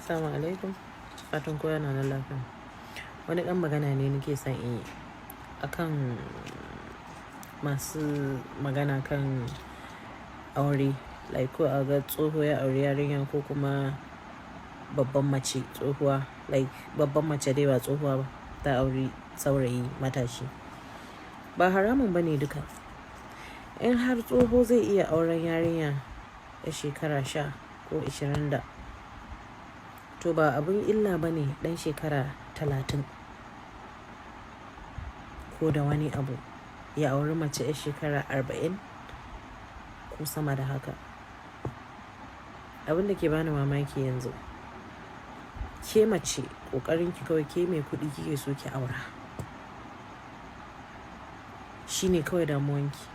Assalamu alaikum. Fatan kowa yana nan lafiya. Wani ɗan magana ne nake son in yi akan masu magana kan aure. Like ko a ga tsoho ya auri yarinya ko kuma babban mace tsohuwa, like babban mace dai ba tsohuwa ba, ta auri saurayi matashi. Ba haramun ba ne duka. In har tsoho zai iya auren yarinya 'yar shekara 10 ko 20 da, to ba abun illa ba ne ɗan shekara 30 ko da wani abu ya auri mace 'yar shekara 40 ko sama da haka. Abin da ke bani mamaki yanzu, ke mace ƙoƙarin ki kawai ke mai kuɗi kike so ki aura. Shi ne kawai damuwanki.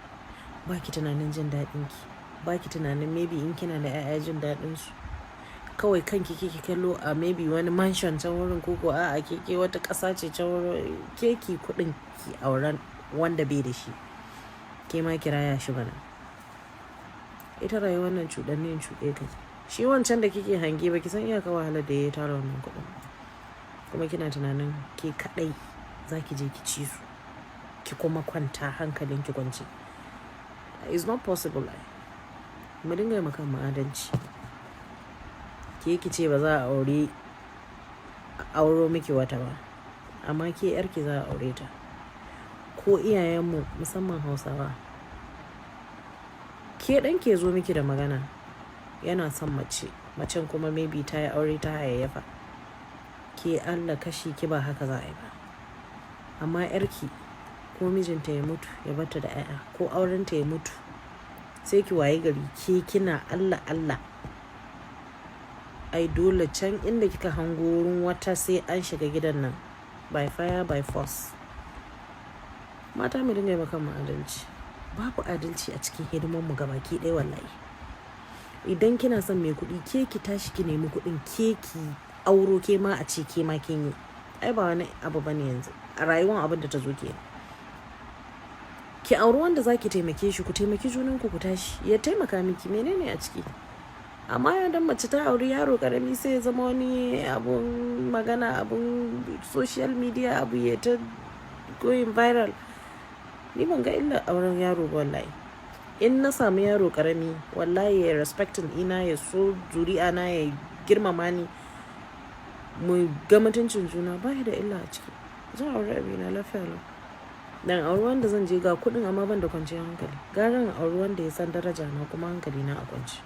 Ba ki tunanin jin daɗin ki, ba ki tunanin maybe in kina da 'ya'ya jin daɗin su. Kawai kanki kike kallo a maybe wani mansion can wurin ko a'a ke wata ƙasa ce can wurin, ke ki kuɗin ki auren wanda bai da shi. Ke ma ki raya shi bana. Ita rayuwar nan cuɗanni in cuɗe ka. Shi wancan da kike hange ba ki san iyaka wahalar da ya tara wannan kuɗin. Kuma kina tunanin ke kaɗai za ki je ki ci su, ki kuma kwanta hankalin ki kwance. It's not possible ai. Mu dinga yi ma kanmu adalci. Ke ki ce ba za a auri, auro miki wata ba, amma ke 'yarki za a aure ta. Ko iyayenmu musamman Hausawa, ke ɗan ke zo miki da magana yana son mace, macen kuma maybe ta yi aure ta hayayyafa. Ke Allah kashi ki ba haka za a yi ba. Amma 'yarki ko mijinta ya mutu ya bar ta da 'ya'ya ko aurenta ya mutu, sai ki waye gari ke kina Allah Allah. Ai dole can inda kika hango wurin wata sai an shiga gidan nan by fire by force. Mata, mu dinga yi ma kanmu adalci. Babu adalci a cikin hidiman mu gabaki ɗaya wallahi. Idan kina son mai kuɗi, ke ki tashi ki nemi kuɗin, ke ki auro, ke ma a ce ke ma kin yi. Ai ba wani abu bane yanzu a rayuwar, abin da ta zo ke. Ki auri wanda za ki taimake shi, ku taimaki junanku, ku tashi ya taimaka miki, menene a ciki? Amma idan mace ta auri yaro karami, sai ya zama wani abun magana, abun social media, abu ya ta going viral. Ni ban ga illar auren yaro ba wallahi. In na samu yaro karami, wallahi ya respecting ina, ya so zuri'a na, ya girmama ni, mu ga mutuncin juna, ba da illa a ciki. Zan auri abina lafiya lau. Dan auri wanda zan je ga kuɗin amma ban da kwanciyar hankali. Gara in auri wanda ya san daraja na kuma hankali na a kwance.